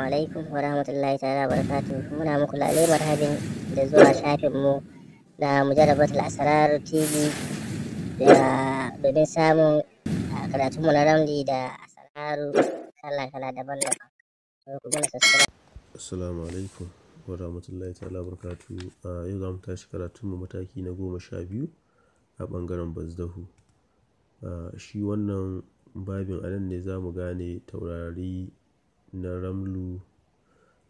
Alaikum wa rahmatullahi ta'ala wa barakatuh. Muna muku lale marhabin da zuwa shafin mu na Mujarrabatul Asrar TV da domin samun karatun mu na ramli da asraru kala-kala daban-daban. To ku mana subscribe. Assalamu alaikum wa rahmatullahi ta'ala wa barakatuh. Yau za mu tashi karatunmu mataki na 12 a ɓangaren Bazdahu. Shi wannan babin a nan ne za mu gane taurari na ramlu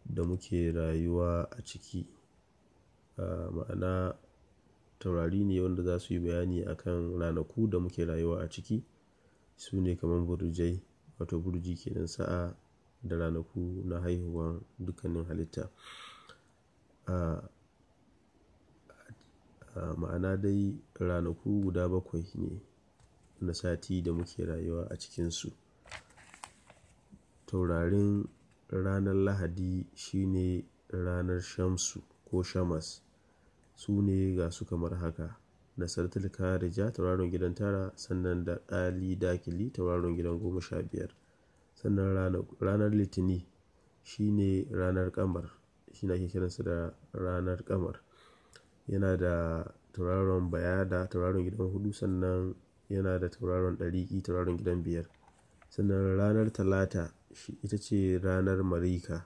da muke rayuwa a ciki. Ma'ana taurari ne wanda za su yi bayani akan ranaku da muke rayuwa a ciki. Su ne kamar burjai, wato burji kenan sa'a da ranaku na haihuwan dukkanin halitta. Ma'ana dai ranaku guda 7 ne na sati da muke rayuwa a cikinsu. Taurarin ranar Lahadi shine ranar Shamsu ko Shamas. Su ne ga su kamar haka: Nasaratul Karija tauraron gidan 9, sannan da Ali Dakili tauraron gidan 15. Sannan ranar Litini shine ranar Kamar, shine ake kiransa da ranar Kamar. Yana da tauraron Bayada tauraron gidan 4, sannan yana da tauraron Ɗariki tauraron gidan 5. Sannan ranar Talata ita ce ranar Marika.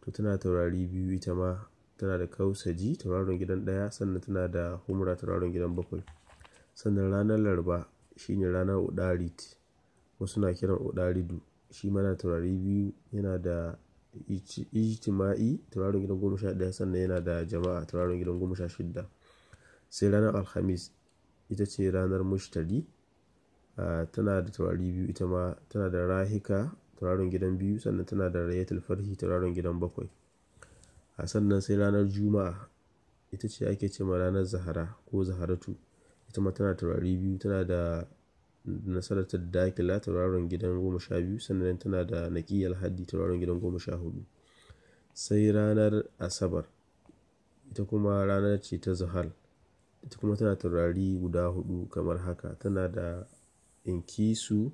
To tana taurari 2 ita ma, tana da Kausaji tauraron gidan 1, sannan tana da Humra tauraron gidan 7. Sannan ranar Laraba shine ranar Udarit, wasu na kiran Udaridu, shi ma yana taurari 2, yana da Ijtima'i tauraron gidan 11, sannan yana da Jama'a tauraron gidan 16. Sai ranar Alhamis ita ce ranar Mushtari, tana da taurari 2 ita ma, tana da Rahika tauraron gidan 2, sannan tana da Rayatul Farhi tauraron gidan 7. Sannan sai ranar Juma'a ita ce ake ce ma ranar Zahara ko Zaharatu, ita ma tana taurari 2, tana da Nasaratul Dakila tauraron gidan 12, sannan tana da Naqiyal Haddi tauraron gidan 14. Sai ranar Asabar ita kuma ranar ce ta Zuhal, ita kuma tana taurari guda 4 kamar haka: tana da Inkisu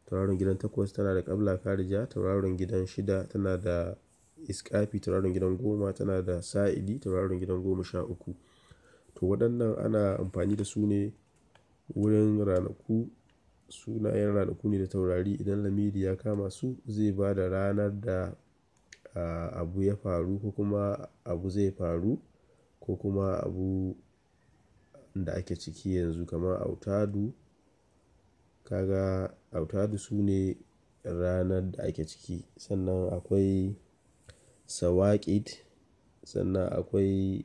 tauraron gidan 8, tana da Qabla Karija tauraron gidan 6, tana da Iskafi tauraron gidan 10, tana da Sa'idi tauraron gidan 13. To waɗannan ana amfani da su ne wurin ranaku, sunayen ranaku ne da taurari. Idan lamiri ya kama su zai ba da ranar da abu ya faru ko kuma abu zai faru ko kuma abu da ake ciki yanzu, kamar autadu. Kaga autadu su ne ranar da ake ciki. Sannan akwai sawaƙid, sannan akwai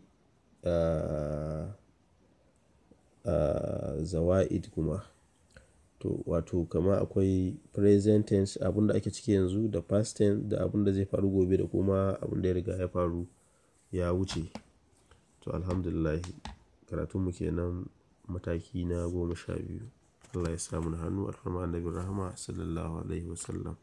zawa'id kuma. To wato kama akwai present tense, abun da ake ciki yanzu, da past tense, da abun da zai faru gobe, da kuma abun da ya riga ya faru ya wuce. To alhamdulillah, karatunmu kenan mataki na 12. Allah ya sa mu hannu alfarma Annabi Rahama sallallahu alaihi wasallam.